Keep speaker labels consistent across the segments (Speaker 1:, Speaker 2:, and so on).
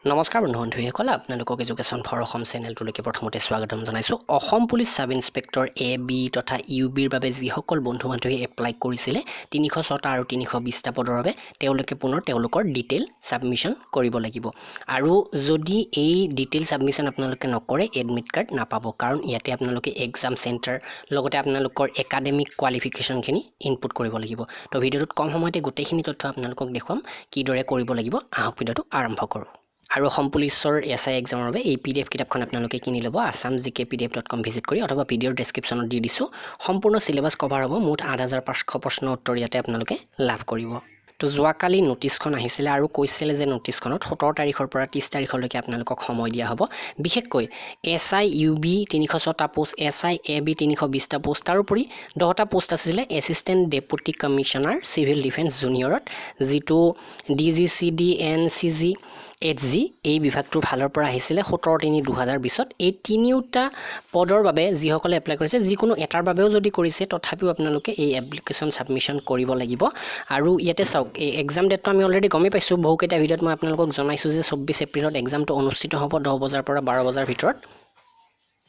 Speaker 1: নমস্কাৰ বন্ধু বান্ধৱীসকল, আপোনালোকক এডুকেশ্যন ফৰ অসম চেনেলটোলৈকে প্ৰথমতে স্বাগতম জনাইছোঁ। Assam police sub inspector A B তথা ইউ বিৰ বাবে যিসকল বন্ধু বান্ধৱীয়ে এপ্লাই কৰিছিলে 306টা আৰু 320টা পদৰ বাবে, তেওঁলোকে পুনৰ তেওঁলোকৰ ডিটেইল ছাবমিশ্যন কৰিব লাগিব। আৰু যদি এই ডিটেইল ছাবমিশ্যন আপোনালোকে নকৰে, এডমিট কাৰ্ড নাপাব। কাৰণ ইয়াতে আপোনালোকে এক্সাম চেণ্টাৰ, লগতে আপোনালোকৰ একাডেমিক কোৱালিফিকেশ্যনখিনি ইনপুট কৰিব লাগিব। তো ভিডিঅ'টোত কম সময়তে গোটেইখিনি তথ্য আপোনালোকক দেখুৱাম কিদৰে কৰিব লাগিব। আহক, ভিডিঅ'টো আৰম্ভ কৰোঁ। আৰু অসম পুলিচৰ এছআই এক্সামৰ বাবে এই পিডিএফ কিতাপখন আপোনালোকে কিনি ল'ব assamgkpdf.com visit কৰি, অথবা ভিডিঅ'ৰ ডেছক্ৰিপশ্যনত দি দিছোঁ। সম্পূৰ্ণ চিলেবাছ কভাৰ হ'ব। মুঠ 8500 প্ৰশ্ন উত্তৰ ইয়াতে আপোনালোকে লাভ কৰিব। তো যোৱাকালি ন'টিছখন আহিছিলে আৰু কৈছিলে যে ন'টিছখনত 17 তাৰিখৰ পৰা 30 তাৰিখলৈকে আপোনালোকক সময় দিয়া হ'ব। বিশেষকৈ এছআই ইউ বি 306টা পোষ্ট, এছআই এ বি 320টা পোষ্ট, তাৰোপৰি 10টা পোষ্ট আছিলে assistant deputy commissioner civil defence জুনিয়ৰত, যিটো ডিজিচিডি এনচিজি এইচজি এই বিভাগটোৰ ফালৰ পৰা আহিছিলে 17/3/2020ত। এই তিনিওটা পদৰ বাবে যিসকলে এপ্লাই কৰিছে, যিকোনো এটাৰ বাবেও যদি কৰিছে, তথাপিও আপোনালোকে এই এপ্লিকেশ্যন ছাবমিশ্যন কৰিব লাগিব। আৰু ইয়াতে চাওক, এই এক্সাম ডেটটো আমি অলৰেডি গমেই পাইছোঁ। বহুকেইটা ভিডিঅ'ত মই আপোনালোকক জনাইছোঁ যে 24 এপ্ৰিলত এক্সামটো অনুষ্ঠিত হ'ব 10 বজাৰ পৰা 12 বজাৰ ভিতৰত।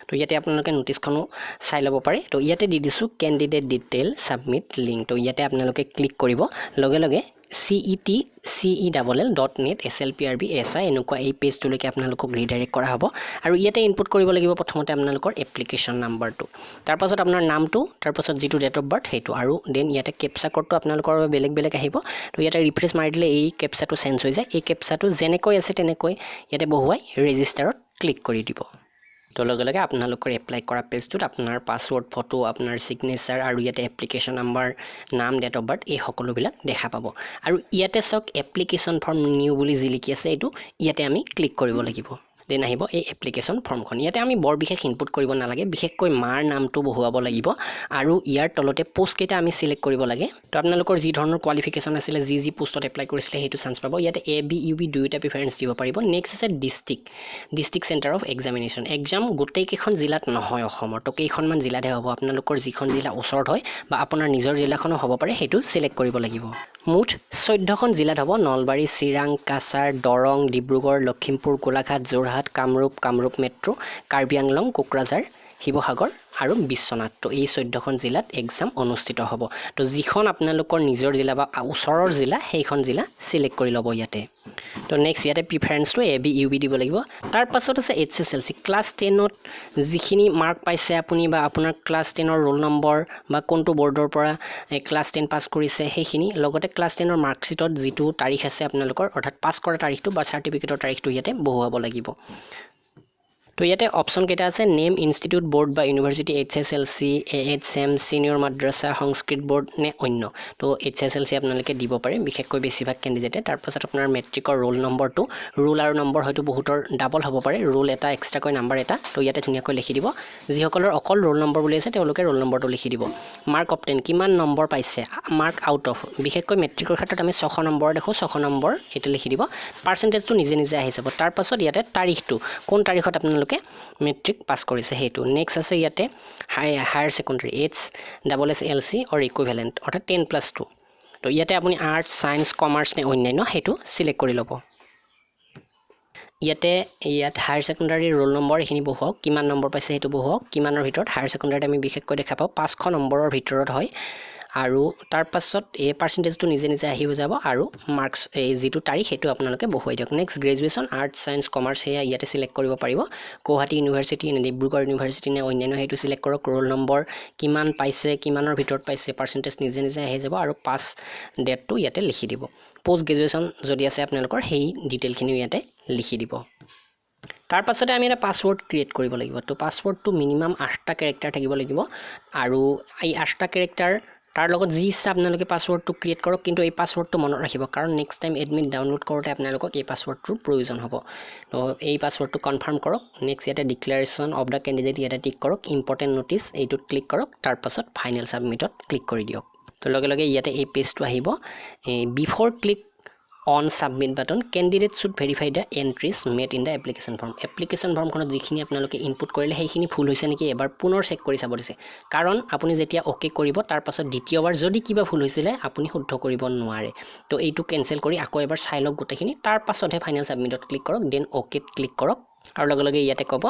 Speaker 1: তো ইয়াতে আপোনালোকে ন'টিছখনো চাই ল'ব পাৰে। তো ইয়াতে দি দিছোঁ কেণ্ডিডেট ডিটেইল ছাবমিট লিংক। তো ইয়াতে আপোনালোকে ক্লিক কৰিব, লগে লগে cetcell.net SLPRB SI এনেকুৱা এই পেজটোলৈকে আপোনালোকক ৰিডাইৰেক্ট কৰা হ'ব। আৰু ইয়াতে ইনপুট কৰিব লাগিব প্ৰথমতে আপোনালোকৰ এপ্লিকেশ্যন নাম্বাৰটো, তাৰপাছত আপোনাৰ নামটো, তাৰপাছত যিটো ডেট অফ বাৰ্থ সেইটো, আৰু then ইয়াতে কেপচা ক'ডটো আপোনালোকৰ বাবে বেলেগ বেলেগ আহিব। তো ইয়াতে ৰিফ্ৰেছ মাৰি দিলে এই কেপচাটো চেঞ্জ হৈ যায়। এই কেপচাটো যেনেকৈ আছে তেনেকৈ ইয়াতে বহুৱাই ৰেজিষ্টাৰত ক্লিক কৰি দিব। তো লগে লগে আপোনালোকৰ এপ্লাই কৰা পেজটোত আপোনাৰ পাছৱৰ্ড, ফটো, আপোনাৰ ছিগনেচাৰ আৰু ইয়াতে এপ্লিকেশ্যন নাম্বাৰ, নাম, ডেট অফ বাৰ্থ, এই সকলোবিলাক দেখা পাব। আৰু ইয়াতে চাওক, এপ্লিকেশ্যন ফৰ্ম নিউ বুলি যি লিখি আছে, এইটো ইয়াতে আমি ক্লিক কৰিব লাগিব। Then আহিব এই এপ্লিকেশ্যন ফৰ্মখন। ইয়াতে আমি বৰ বিশেষ ইনপুট কৰিব নালাগে। বিশেষকৈ মাৰ নামটো বহুৱাব লাগিব আৰু ইয়াৰ তলতে পষ্টকেইটা আমি চিলেক্ট কৰিব লাগে। তো আপোনালোকৰ যি ধৰণৰ কোৱালিফিকেশ্যন আছিলে, যি যি পোষ্টত এপ্লাই কৰিছিলে, সেইটো চান্স পাব। ইয়াতে এ বি, ইউ বি দুয়োটা প্ৰিফাৰেঞ্চ দিব পাৰিব। নেক্সট আছে district centre of examination. Exam গোটেইকেইখন জিলাত নহয় অসমৰ, তো কেইখনমান জিলাতহে হ'ব। আপোনালোকৰ যিখন জিলা ওচৰত হয় বা আপোনাৰ নিজৰ জিলাখনো হ'ব পাৰে, সেইটো চিলেক্ট কৰিব লাগিব। মুঠ 14খন জিলাত হ'ব: নলবাৰী, চিৰাং, কাছাৰ, দৰং, ডিব্ৰুগড়, লখিমপুৰ, গোলাঘাট, যোৰহাট, কামৰূপ, কামৰূপ মেট্ৰ', কাৰ্বি আংলং, কোকৰাঝাৰ, শিৱসাগৰ আৰু বিশ্বনাথ। তো এই 14খন জিলাত এক্সাম অনুষ্ঠিত হ'ব। তো যিখন আপোনালোকৰ নিজৰ জিলা বা ওচৰৰ জিলা, সেইখন জিলা চিলেক্ট কৰি ল'ব ইয়াতে। তো নেক্সট ইয়াতে প্ৰিফাৰেঞ্চটো এ বি, ইউ বি দিব লাগিব। তাৰপাছত আছে এইচএছএলচি, ক্লাছ 10ত যিখিনি মাৰ্ক পাইছে আপুনি বা আপোনাৰ ক্লাছ 10ৰ ৰোল নম্বৰ বা কোনটো বৰ্ডৰ পৰা ক্লাছ 10 পাছ কৰিছে সেইখিনি, লগতে ক্লাছ 10ৰ মাৰ্কশ্বিটত যিটো তাৰিখ আছে আপোনালোকৰ, অৰ্থাৎ পাছ কৰা তাৰিখটো বা চাৰ্টিফিকেটৰ তাৰিখটো ইয়াতে বহুৱাব লাগিব। তো ইয়াতে অপশ্যন কেইটা আছে: নেম, ইনষ্টিটিউট, বৰ্ড বা ইউনিভাৰ্চিটি, এইচএছএলচি, এএইচএম, ছিনিয়ৰ মাদ্ৰাছা, সংস্কৃত বৰ্ড নে অন্য। তো এইচএছএলচি আপোনালোকে দিব পাৰে, বিশেষকৈ বেছিভাগ কেণ্ডিডেটে। তাৰপাছত আপোনাৰ মেট্ৰিকৰ ৰোল নম্বৰটো, ৰোল আৰু নম্বৰ হয়তো বহুতৰ ডাবল হ'ব পাৰে, ৰোল এটা, এক্সট্ৰাকৈ নাম্বাৰ এটা। তো ইয়াতে ধুনীয়াকৈ লিখি দিব। যিসকলৰ অকল ৰোল নম্বৰ বুলি আছে, তেওঁলোকে ৰোল নম্বৰটো লিখি দিব। মাৰ্ক অবটেইন, কিমান নম্বৰ পাইছে, মাৰ্ক আউট অফ, বিশেষকৈ মেট্ৰিকৰ ক্ষেত্ৰত আমি 600 নম্বৰ দেখোঁ, 600 নম্বৰ এইটো লিখি দিব। পাৰ্চেণ্টেজটো নিজে নিজে আহি যাব। তাৰপাছত ইয়াতে তাৰিখটো, কোন তাৰিখত আপোনালোকে মেট্ৰিক পাছ কৰিছে সেইটো। নেক্সট আছে ইয়াতে higher secondary, HSSLC or equivalent, অৰ্থাৎ 10+2। তো ইয়াতে আপুনি আৰ্টছ, ছায়েন্স, কমাৰ্চ নে অন্যান্য, সেইটো চিলেক্ট কৰি ল'ব। ইয়াতে ইয়াত হায়াৰ ছেকেণ্ডাৰী ৰোল নম্বৰ এইখিনি বহুৱাওক, কিমান নম্বৰ পাইছে সেইটো বহুৱাওক, কিমানৰ ভিতৰত। হায়াৰ ছেকেণ্ডাৰীত আমি বিশেষকৈ দেখা পাওঁ 500 নম্বৰৰ ভিতৰত হয়। আৰু তাৰপাছত এই পাৰ্চেণ্টেজটো নিজে নিজে আহি যাব আৰু মাৰ্কছ, এই যিটো তাৰিখ সেইটো আপোনালোকে বহুৱাই দিয়ক। Next graduation, arts, science, commerce, সেয়া ইয়াতে চিলেক্ট কৰিব পাৰিব। গুৱাহাটী ইউনিভাৰ্চিটি নে ডিব্ৰুগড় ইউনিভাৰ্চিটি নে অন্যান্য, সেইটো চিলেক্ট কৰক। ৰোল নম্বৰ কিমান পাইছে, কিমানৰ ভিতৰত পাইছে, পাৰ্চেণ্টেজ নিজে নিজে আহি যাব আৰু পাছ ডেটটো ইয়াতে লিখি দিব। পষ্ট গ্ৰেজুৱেশ্যন যদি আছে আপোনালোকৰ, সেই ডিটেইলখিনিও ইয়াতে লিখি দিব। তাৰপাছতে আমি এটা পাছৱৰ্ড ক্ৰিয়েট কৰিব লাগিব। তো পাছৱৰ্ডটো মিনিমাম আঠটা কেৰেক্টাৰ থাকিব লাগিব আৰু এই আঠটা কেৰেক্টাৰ, তাৰ লগত যি ইচ্ছা আপোনালোকে পাছৱৰ্ডটো ক্ৰিয়েট কৰক, কিন্তু এই পাছৱৰ্ডটো মনত ৰাখিব, কাৰণ নেক্সট টাইম এডমিট ডাউনলোড কৰোঁতে আপোনালোকক এই পাছৱৰ্ডটোৰ প্ৰয়োজন হ'ব। তো এই পাছৱৰ্ডটো কনফাৰ্ম কৰক। নেক্সট ইয়াতে ডিক্লেৰেশ্যন অফ the candidate ইয়াতে টিক কৰক, ইম্পৰ্টেণ্ট ন'টিছ এইটোত ক্লিক কৰক, তাৰপাছত ফাইনেল ছাবমিটত ক্লিক কৰি দিয়ক। তো লগে লগে ইয়াতে এই পেজটো আহিব। এই before click On submit button, candidate should verify the entries made in the application form. Application ফৰ্মখনত যিখিনি আপোনালোকে ইনপুট কৰিলে, সেইখিনি ভুল হৈছে নেকি এবাৰ পুনৰ চেক কৰি চাব দিছে। কাৰণ আপুনি যেতিয়া অ'কে কৰিব, তাৰপাছত দ্বিতীয়বাৰ যদি কিবা ভুল হৈছিলে, আপুনি শুদ্ধ কৰিব নোৱাৰে। তো এইটো কেঞ্চেল কৰি আকৌ এবাৰ চাই লওক গোটেইখিনি, তাৰপাছতহে ফাইনেল ছাবমিটত ক্লিক কৰক। Then অ'কেত ক্লিক কৰক আৰু লগে লগে ইয়াতে ক'ব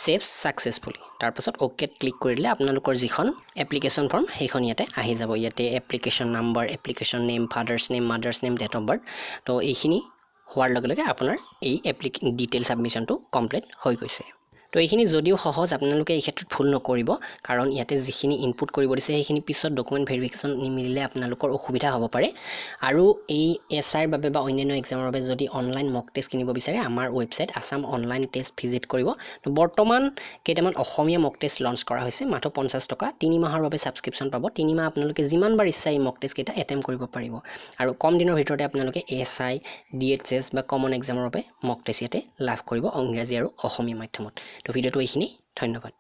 Speaker 1: ছেভ ছাকচেছফুলি। তাৰপাছত অ'কেত ক্লিক কৰি দিলে আপোনালোকৰ যিখন এপ্লিকেশ্যন ফৰ্ম, সেইখন ইয়াতে আহি যাব। ইয়াতে application number, application name, father's name, mother's name, date of birth। তো এইখিনি হোৱাৰ লগে লগে আপোনাৰ এই ডিটেইল ছাবমিশ্যনটো কমপ্লিট হৈ গৈছে। তো এইখিনি যদিও সহজ, আপোনালোকে এই ক্ষেত্ৰত ভুল নকৰিব, কাৰণ ইয়াতে যিখিনি ইনপুট কৰিব দিছে, সেইখিনি পিছত ডকুমেণ্ট ভেৰিফিকেশ্যন নিমিলিলে আপোনালোকৰ অসুবিধা হ'ব পাৰে। আৰু এই এছআইৰ বাবে বা অন্যান্য এক্সামৰ বাবে যদি অনলাইন মক টেষ্ট কিনিব বিচাৰে, আমাৰ website Assam online test visit কৰিব। বৰ্তমান কেইটামান অসমীয়া মক টেষ্ট লঞ্চ কৰা হৈছে। মাথো 50 টকা, 3 মাহৰ বাবে ছাবস্ক্ৰিপশ্যন পাব। 3 মাহ আপোনালোকে যিমানবাৰ ইচ্ছা এই মক টেষ্টকেইটা এটেম্প কৰিব পাৰিব আৰু কম দিনৰ ভিতৰতে আপোনালোকে এছআই, ডিএইচএছ বা কমন এক্সামৰ বাবে মক টেষ্ট ইয়াতে লাভ কৰিব ইংৰাজী আৰু অসমীয়া মাধ্যমত। তো ভিডিঅ'টো এইখিনি, ধন্যবাদ।